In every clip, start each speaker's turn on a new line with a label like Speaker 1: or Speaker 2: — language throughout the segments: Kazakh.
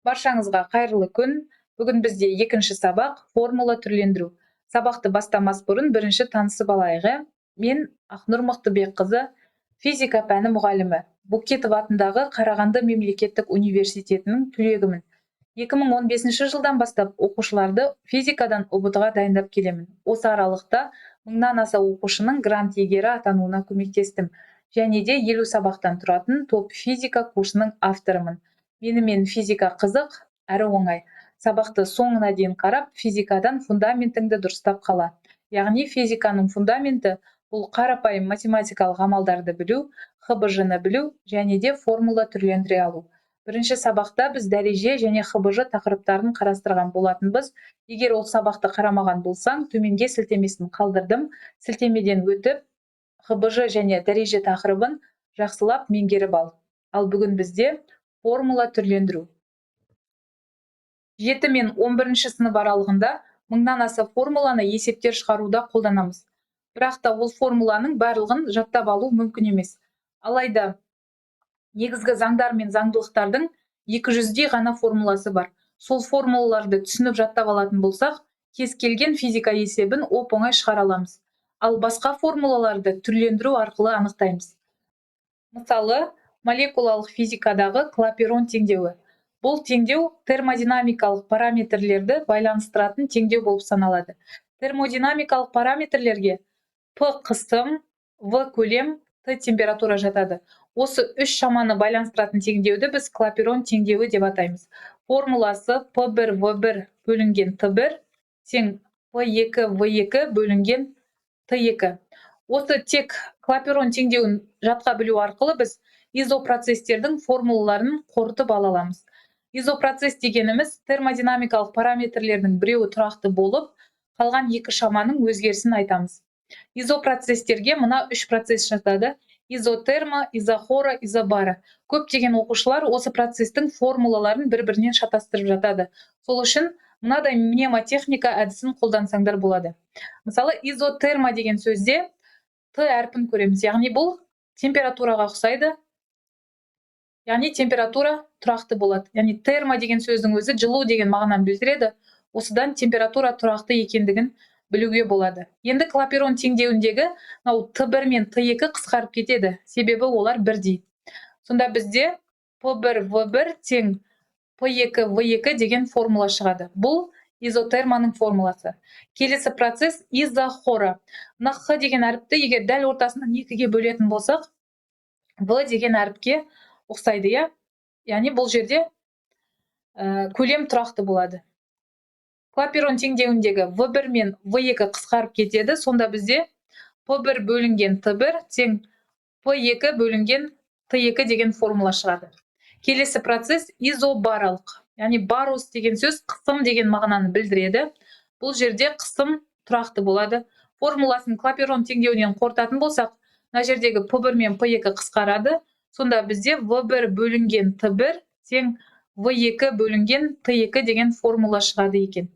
Speaker 1: Баршаңызға қайырлы күн! Бүгін бізде екінші сабақ: формула түрлендіру. Сабақты бастамас бұрын бірінші танысып алайық, иә. Мен Ақнұр Мықтыбекқызы, физика пәні мұғалімі, Букетов атындағы Қарағанды мемлекеттік университетінің түлегімін. 2015 жылдан бастап оқушыларды физикадан ҰБТ-ға дайындап келемін. Осы аралықта мыңнан аса оқушының грант иегері атануына көмектестім және де 50 сабақтан тұратын «Топ физика» курсының авторымын. Менімен физика қызық әрі оңай. Сабақты соңына дейін қарап, физикадан фундаментіңді дұрыстап қала. Яғни физиканың фундаменті – бұл қарапайым математикалық амалдарды білу, ХБЖ-ны білу және де формула түрлендіре алу. Бірінші сабақта біз дәреже және ХБЖ тақырыптарын қарастырған болатынбыз. Егер ол сабақты қарамаған болсаң, төменге сілтемесін қалдырдым. Сілтемеден өтіп, ХБЖ және дәреже тақырыбын жақсылап меңгеріп ал. Ал бүгін бізде формула түрлендіру. 7 мен 11-сынып аралығында мыңнан аса формуланы есептер шығаруда қолданамыз. Бірақ та ол формуланың барлығын жаттап алу мүмкін емес. Алайда негізгі заңдар мен заңдылықтардың 200-дей ғана формуласы бар. Сол формулаларды түсініп, жаттап алатын болсақ, кез келген физика есебін оп оңай шығара аламыз. Ал басқа формулаларды түрлендіру арқылы анықтаймыз. Мысалы, молекулалық физикадағы Клапейрон теңдеуі. Бұл теңдеу термодинамикалық параметрлерді байланыстыратын теңдеу болып саналады. Термодинамикалық параметрлерге П қысым, В көлем, Т температура жатады. Осы үш шаманы байланыстыратын теңдеуді біз Клапейрон теңдеуі деп атаймыз. Формуласы: P1 В1 бөлінген Т1 тең P2 В2 бөлінген Т2. Осы тек Клапейрон теңдеуін жатқа білу арқылы біз изопроцесстердің формулаларын қорытып ала аламыз. Изопроцесс дегеніміз – термодинамикалық параметрлердің біреуі тұрақты болып, қалған екі шаманың өзгерісін айтамыз. Изопроцесстерге мына үш процесс жатады: изотерма, изохора, изобара. Көптеген оқушылар осы процесстің формулаларын бір бірінен шатастырып жатады. Сол үшін мынадай мнемотехника әдісін қолдансаңдар болады. Мысалы, изотерма деген сөзде Т әрпін көреміз, яғни бұл температураға ұқсайды, яғни температура тұрақты болады. Яғни термо деген сөздің өзі жылу деген мағынаны білдіреді. Осыдан температура тұрақты екендігін білуге болады. Енді Клапейрон теңдеуіндегі мынау Т1 мен Т2 қысқарып кетеді, себебі олар бірдей. Сонда бізде П1 В1 тең П2 В2 деген формула шығады. Бұл изотерманың формуласы. Келесі процесс – изохора. Мына Х деген әріпті егер дәл ортасынан екіге бөлетін болсақ, В деген әріпке ұқсайды, иә. Яғни бұл жерде көлем тұрақты болады. Клапейрон теңдеуіндегі В1 мен В2 қысқарып кетеді. Сонда бізде П1 бөлінген Т1 тең П2 бөлінген Т2 деген формула шығады. Келесі процесс – изобаралық. Яғни барос деген сөз қысым деген мағынаны білдіреді. Бұл жерде қысым тұрақты болады. Формуласын Клапейрон теңдеуінен қорытатын болсақ, мына жердегі П1 мен П2 қысқарады. Сонда бізде В1 бөлінген Т1 тең В2 бөлінген Т2 деген формула шығады екен.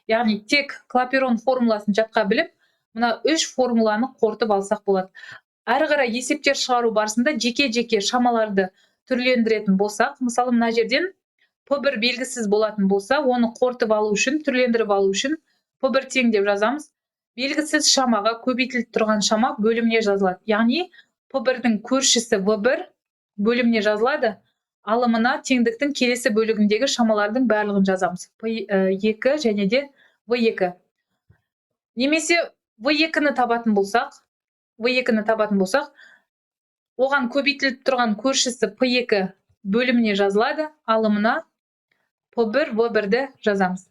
Speaker 1: Яғни тек Клапейрон формуласын жатқа біліп, мына үш формуланы қорытып алсақ болады. Әрі қарай есептер шығару барысында жеке жеке шамаларды түрлендіретін болсақ, мысалы, мына жерден П1 белгісіз болатын болса, оны қорытып алу үшін, түрлендіріп алу үшін П1 тең деп жазамыз. Белгісіз шамаға көбейтіліп тұрған шама бөліміне жазылады, яғни П1-дің көршісі В1 бөліміне жазылады. Алымына теңдіктің келесі бөлігіндегі шамалардың барлығын жазамыз: П2 және де В2. Немесе В2-ні табатын болсақ, В2-ні табатын болсақ, оған көбейтіліп тұрған көршісі П2 бөліміне жазылады, алымына П1 В1-ді жазамыз.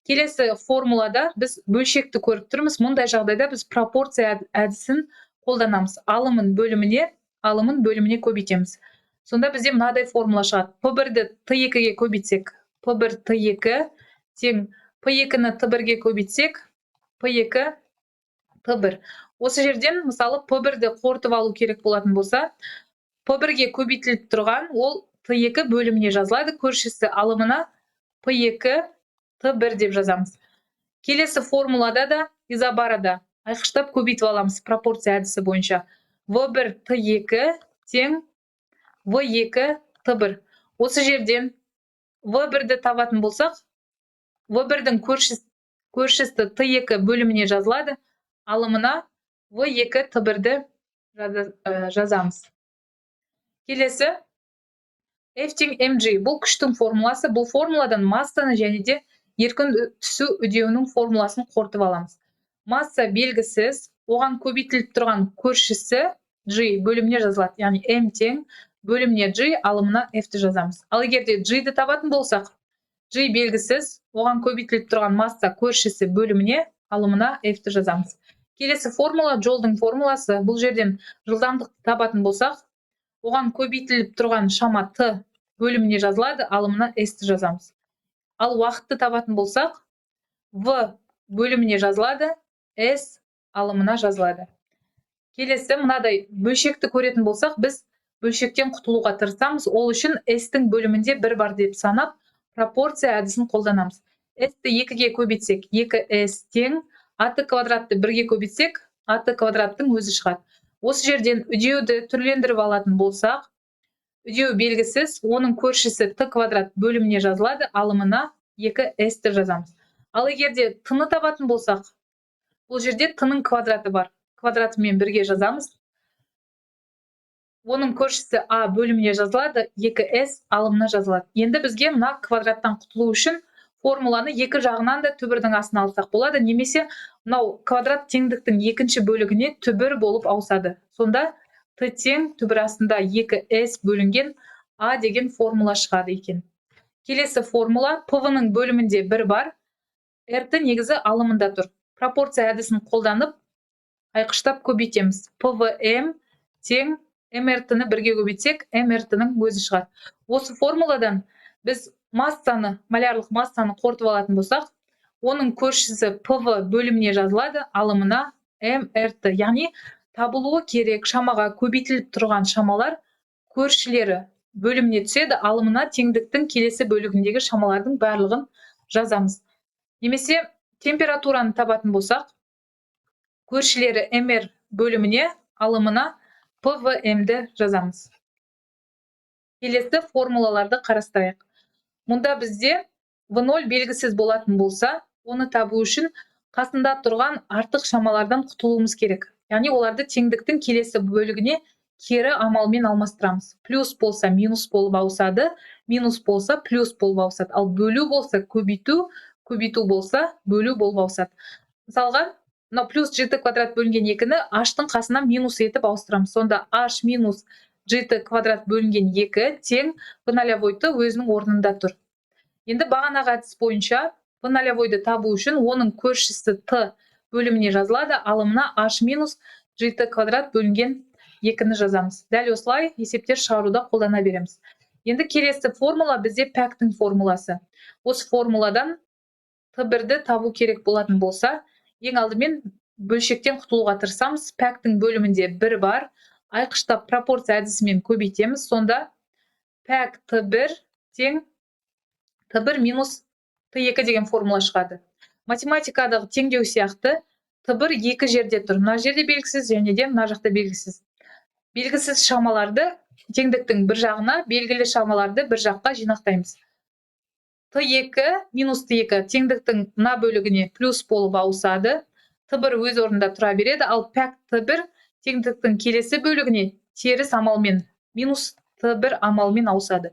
Speaker 1: Келесі формулада біз бөлшекті көріп тұрмыз. Мұндай жағдайда біз пропорция әдісін қолданамыз: алымын бөліміне көбейтеміз. Сонда бізде мынадай формула шығады: П1-ді Т2-ге көбейтсек, П1 Т2 тең П2-ні Т1-ге көбейтсек, П2 Т1. Осы жерден, мысалы, П1-ді қорытып алу керек болатын болса, П1-ге көбейтіліп тұрған ол Т2 бөліміне жазылады, көршісі алымына П2 Т1 деп жазамыз. Келесі формулада да, изобарада, айқыштап көбейтіп аламыз пропорция әдісі бойынша: В1 Т2 тең В2 Т1. Осы жерден В1-ді табатын болсақ, В1-дің көршісі Т2 бөліміне жазылады, алымына В2 Т1-ді жазамыз. Келесі F тең mg. Бұл күштің формуласы. Бұл формуладан массаны және де еркін түсу үдеуінің формуласын қорытып аламыз. Масса белгісіз, оған көбейтіліп тұрған көршісі g бөліміне жазылады, яғни m тең бөліміне g, алымына f-ті жазамыз. Ал егер де g-ді табатын болсақ, g белгісіз, оған көбейтіліп тұрған масса көршісі бөліміне, алымына f-ті жазамыз. Келесі формула жолдың формуласы. Бұл жерден жылдамдықты табатын болсақ, оған көбейтіліп тұрған шама т бөліміне жазылады, алымына s-ті жазамыз. Ал уақытты табатын болсақ, в бөліміне жазылады, s алымына жазылады. Келесі мынадай бөлшекті көретін болсақ, біз бөлшектен құтылуға тырысамыз. Ол үшін s-тің бөлімінде бір бар деп санап, пропорция әдісін қолданамыз. S-ті екіге көбейтсек, 2s тең ат квадратты бірге көбейтсек, ат квадраттың өзі шығады. Осы жерден үдеуді түрлендіріп алатын болсақ, үдеу белгісіз, оның көршісі т квадрат бөліміне жазылады, алымына 2s-ті жазамыз. Ал егер де т-ны табатын болсақ, бұл жерде т-ның квадраты бар, квадратымен бірге жазамыз. Оның көршісі а бөліміне жазылады, 2s алымына жазылады. Енді бізге мына квадраттан құтылу үшін формуланы екі жағынан да түбірдің астына алсақ болады немесе мынау квадрат теңдіктің екінші бөлігіне түбір болып ауысады. Сонда т тең түбір астында 2s бөлінген а деген формула шығады екен. Келесі формула: пв-ның бөлімінде бір бар, рт негізі алымында тұр. Пропорция әдісін қолданып, айқыштап көбейтеміз. Пвм тең мрт-ны бірге көбейтсек, мрт-ның өзі шығады. Осы формуладан біз массаны, молярлық массаны қорытып алатын болсақ, оның көршісі пв бөліміне жазылады, алымына мрт, яғни табылуы керек шамаға көбейтіліп тұрған шамалар көршілері бөліміне түседі, алымына теңдіктің келесі бөлігіндегі шамалардың барлығын жазамыз. Немесе температураны табатын болсақ, көршілері мр бөліміне, алымына пвм-ді жазамыз. Келесі формулаларды қарастырайық. Мұнда бізде в0 белгісіз болатын болса, оны табу үшін қасында тұрған артық шамалардан құтылуымыз керек, яғни оларды теңдіктің келесі бөлігіне кері амалмен алмастырамыз. Плюс болса, минус болып ауысады, минус болса, плюс болып ауысады, ал бөлу болса, көбейту, көбейту болса, бөлу болып ауысады. Мысалға, мынау плюс gt квадрат бөлінген екіні h-тың қасына минус етіп ауыстырамыз. Сонда h минус gt квадрат бөлінген екі тең в нолевой т өзінің орнында тұр. Енді бағанағы әдіс бойынша в нолевойды табу үшін оның көршісі т бөліміне жазылады, алымына h минус gt квадрат бөлінген екіні жазамыз. Дәл осылай есептер шығаруда қолдана береміз. Енді келесі формула бізде пәктің формуласы. Осы формуладан т бірді табу керек болатын болса, ең алдымен бөлшектен құтылуға тырысамыз. Пәктің бөлімінде бір бар, айқыштап пропорция әдісімен көбейтеміз. Сонда пәк т бір тең т бір минус т екі деген формула шығады. Математикадағы теңдеу сияқты т бір екі жерде тұр: мына жерде белгісіз және де мына жақта белгісіз. Белгісіз шамаларды теңдіктің бір жағына, белгілі шамаларды бір жаққа жинақтаймыз. Т екі минус т екі теңдіктің мына бөлігіне плюс болып ауысады, т бір өз орнында тұра береді, ал пәк т бір теңдіктің келесі бөлігіне теріс амалмен, минус т бір амалмен ауысады.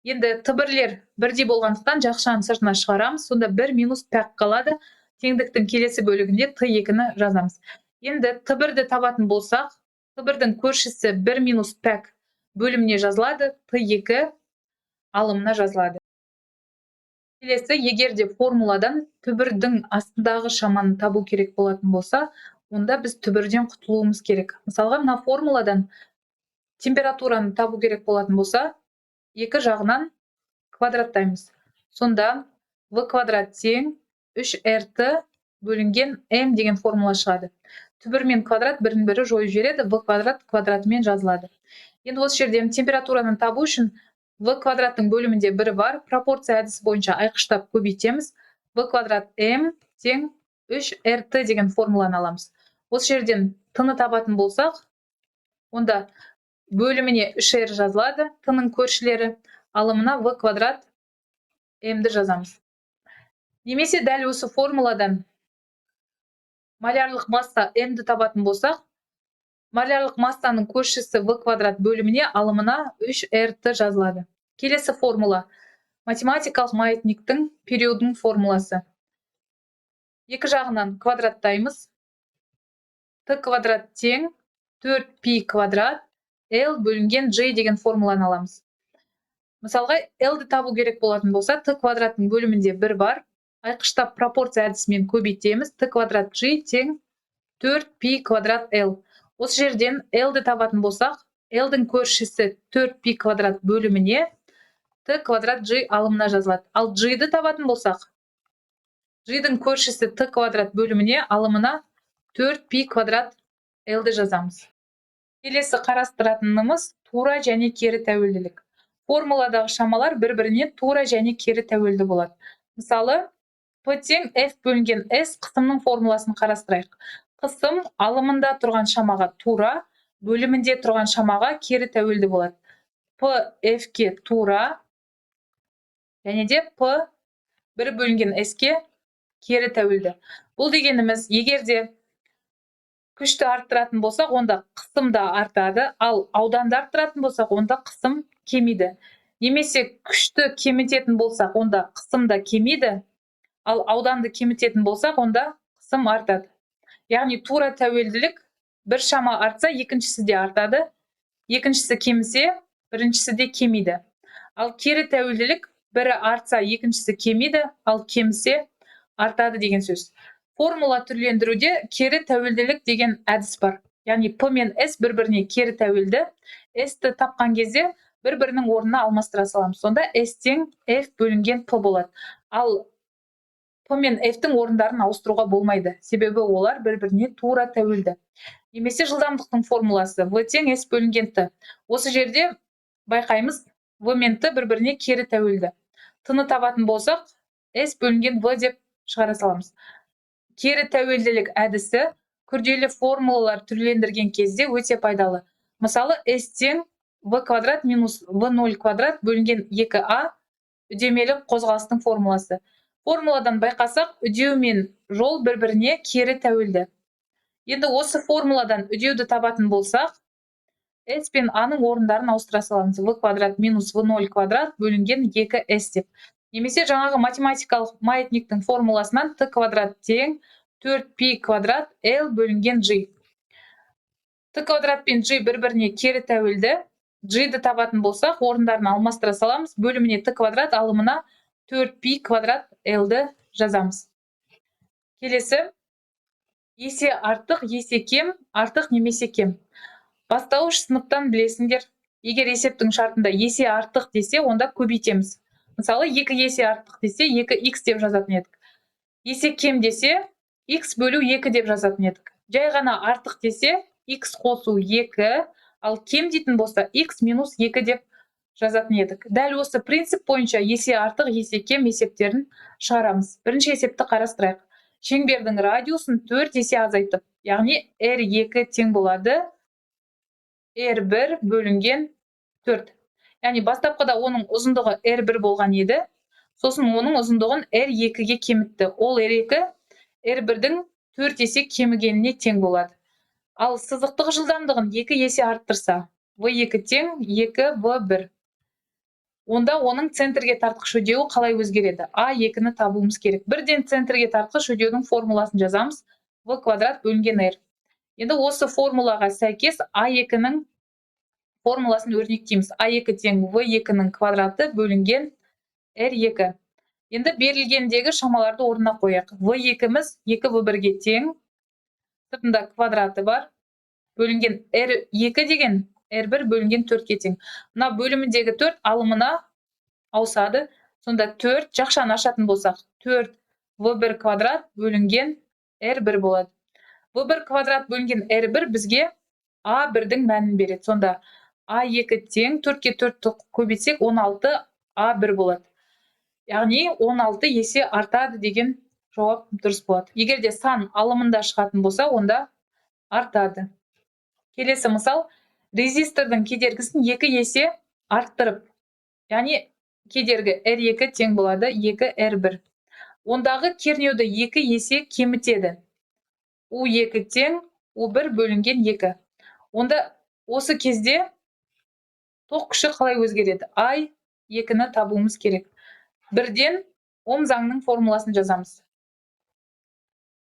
Speaker 1: Енді т бірлер бірдей болғандықтан, жақшаның сыртына шығарамыз. Сонда бір минус пәк қалады, теңдіктің келесі бөлігінде т екіні жазамыз. Енді т бірді табатын болсақ, т бірдің көршісі бір минус пәк бөліміне жазылады, т екі алымына жазылады. Келесі, егер де формуладан түбірдің астындағы шаманы табу керек болатын болса, онда біз түбірден құтылуымыз керек. Мысалға, мына формуладан температураны табу керек болатын болса, екі жағынан квадраттаймыз. Сонда в квадрат тең 3 рт бөлінген м деген формула шығады. Түбір мен квадрат бірін бірі жойып жібереді, в квадрат квадратымен жазылады. Енді осы жерден температураны табу үшін в квадраттың бөлімінде бір бар, пропорция әдісі бойынша айқыштап көбейтеміз. В квадрат м тең 3 рт деген формуланы аламыз. Осы жерден т-ны табатын болсақ, онда бөліміне 3 р жазылады, т-ның көршілері, алымына в квадрат. М-ді жазамыз. Немесе дәл осы формуладан молярлық масса М-ді табатын болсақ, молярлық массаның көршісі В квадрат бөліміне алымына 3 РТ жазылады. Келесі формула математикалық маятниктің периодының формуласы. Екі жағынан квадраттаймыз. Т квадрат тең 4 пи квадрат L бөлінген J деген формуланы аламыз. Мысалға, L-ді табу керек болатын болса, Т квадраттың бөлімінде 1 бар. Айқыштап пропорция әдісімен көбейтеміз. Т квадрат G тең 4 пи квадрат L. Осы жерден L-ді табатын болсақ, L-дің көршісі 4 пи квадрат бөліміне Т квадрат G алымына жазылады. Ал G-ді табатын болсақ, G-дің көршісі Т квадрат бөліміне алымына 4 пи квадрат L-ді жазамыз. Келесі қарастыратынымыз тура және кері тәуелділік. Формуладағы шамалар бір-біріне тура және кері тәуелді болады. Мысалы, P тең F бөлінген S қысымның формуласын қарастырайық. Қысым алымында тұрған шамаға тура, бөлімінде тұрған шамаға кері тәуелді болады. P F-ке тура және де P 1 бөлінген S-ке кері тәуелді. Бұл дегеніміз, егер де күшті арттыратын болсақ, онда қысым да артады, ал ауданды арттыратын болсақ, онда қысым кемиді. Немесе күшті кемітетін болсақ, онда қысым да кемиді, ал ауданды кемітетін болсақ, онда қысым артады. Яғни тура тәуелділік: бір шама артса, екіншісі де артады, екіншісі кемісе, біріншісі де кемиді. Ал кері тәуелділік: бірі артса, екіншісі кемиді, ал кемісе, артады деген сөз. Формула түрлендіруде кері тәуелділік деген әдіс бар. Яғни П мен С бір біріне кері тәуелді. С-ті тапқан кезде бір бірінің орнына алмастыра саламыз. Сонда С тең F бөлінген П болады. Ал П мен F-тің орындарын ауыстыруға болмайды, себебі олар бір біріне тура тәуелді. Немесе жылдамдықтың формуласы В тең С бөлінген Т. Осы жерде байқаймыз, В мен Т бір біріне кері тәуелді. Т-ны табатын болсақ, С бөлінген В деп шығара саламыз. Кері тәуелділік әдісі күрделі формулалар түрлендірген кезде өте пайдалы. Мысалы, S тең В квадрат минус В0 квадрат бөлінген 2А үдемелі қозғалыстың формуласы. Формуладан байқасақ, үдеу мен жол бір біріне кері тәуелді. Енді осы формуладан үдеуді табатын болсақ, S пен А-ның орындарын ауыстыра саламыз. В квадрат минус В0 квадрат бөлінген 2S деп. Немесе жаңағы математикалық маятниктің формуласынан Т квадрат тең 4 пи квадрат L бөлінген G. Т квадрат пен G бір біріне кері тәуелді. G-ді табатын болсақ, орындарын алмастыра саламыз. Бөліміне Т квадрат, алымына 4 пи квадрат L-ді жазамыз. Келесі есе артық, есе кем, артық немесе кем. Бастауыш сыныптан білесіңдер, егер есептің шартында есе артық десе, онда көбейтеміз. Мысалы, 2 есе артық десе, 2х деп жазатын едік. Есе кем десе, х бөлу 2 деп жазатын едік. Жай ғана артық десе, х қосу 2, ал кем дейтін болса, х минус 2 деп жазатын едік. Дәл осы принцип бойынша есе артық, есе кем есептерін шығарамыз. Бірінші есепті қарастырайық. Шеңбердің радиусын 4 есе азайтып, яғни R2 тең болады R1 бөлінген 4. Яғни бастапқыда оның ұзындығы R1 болған еді, сосын оның ұзындығын R2-ге кемітті. Ол R2 R1-дің 4 есе кемігеніне тең болады. Ал сызықтық жылдамдығын 2 есе арттырса, V2 тең 2 V1. Онда оның центрге тартқыш үдеуі қалай өзгереді? А2-ні табуымыз керек. Бірден центрге тартқыш үдеудің формуласын жазамыз. В квадрат бөлінген R. Енді осы формулаға сәйкес А2-нің формуласын өрнектейміз. А2 тең В2-нің квадраты бөлінген R2. Енді берілгендегі шамаларды орнына қояйық. В2-міз 2 В1-ге тең, сыртында квадраты бар, бөлінген R2 деген R1 бөлінген 4-ке тең. Мына бөліміндегі 4 алымына ауысады. Сонда 4 жақшаны ашатын болсақ, 4 В1 квадрат бөлінген R1 болады. В1 квадрат бөлінген R1 бізге А1-дің мәнін береді. Сонда А2 тең 4-ке 4-ті көбейтсек, 16 А1 болады. Яғни 16 есе артады деген жауап дұрыс болады. Егер де сан алымында шығатын болса, онда артады. Келесі мысал: резистордың кедергісін 2 есе арттырып, яғни Кедергі R2 тең болады 2 R1. Ондағы кернеуді 2 есе кемітеді. U2 тең U1 бөлінген 2. Онда осы кезде тоқ күші қалай өзгереді? I 2-ні табуымыз керек. Бірден Ом заңының формуласын жазамыз.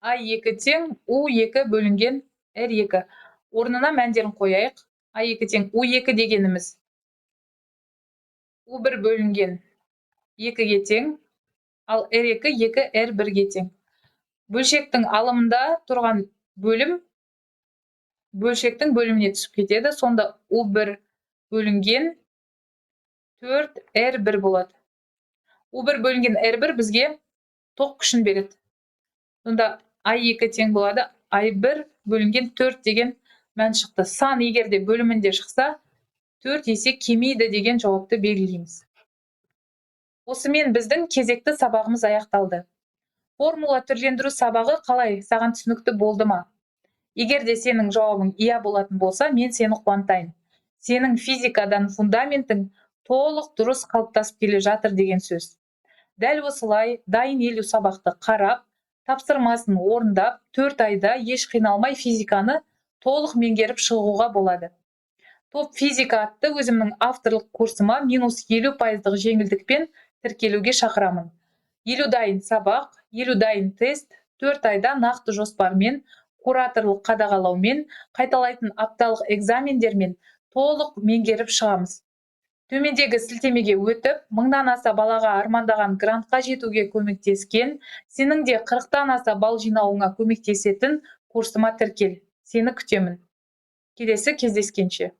Speaker 1: I2 тең U2 бөлінген R2. Орнына мәндерін қояйық. I2 тең U2 дегеніміз U1 бөлінген 2-ге тең, ал R2 2 R1-ге тең. Бөлшектің алымында тұрған бөлім бөлшектің бөліміне түсіп кетеді. Сонда U1 бөлінген 4 R1 болады. U1 бөлінген R1 бізге тоқ күшін береді. Сонда I2 тең болады I1 бөлінген 4 деген мән шықты. Сан егер де бөлімінде шықса, 4 есе кемиді деген жауапты белгілейміз. Осымен біздің кезекті сабағымыз аяқталды. Формула түрлендіру сабағы қалай, саған түсінікті болды ма? Егер де сенің жауабың иә болатын болса, мен сені қуантайын. Сенің физикадан фундаментің толық дұрыс қалыптасып келе жатыр деген сөз. Дәл осылай дайын 50 сабақты қарап, тапсырмасын орындап, 4 айда еш қиналмай физиканы толық меңгеріп шығуға болады. «Топ физика» атты өзімнің авторлық курсыма минус 50 пайыздық жеңілдікпен тіркелуге шақырамын. 50 дайын сабақ, 50 дайын тест, 4 айда нақты жоспармен, кураторлық қадағалаумен, қайталайтын апталық экзамендермен толық меңгеріп шығамыз. Төмендегі сілтемеге өтіп, мыңнан аса балаға армандаған грантқа жетуге көмектескен, сенің де 40-тан аса балл жинауыңа көмектесетін курсыма тіркел. Сені күтемін. Келесі кездескенше.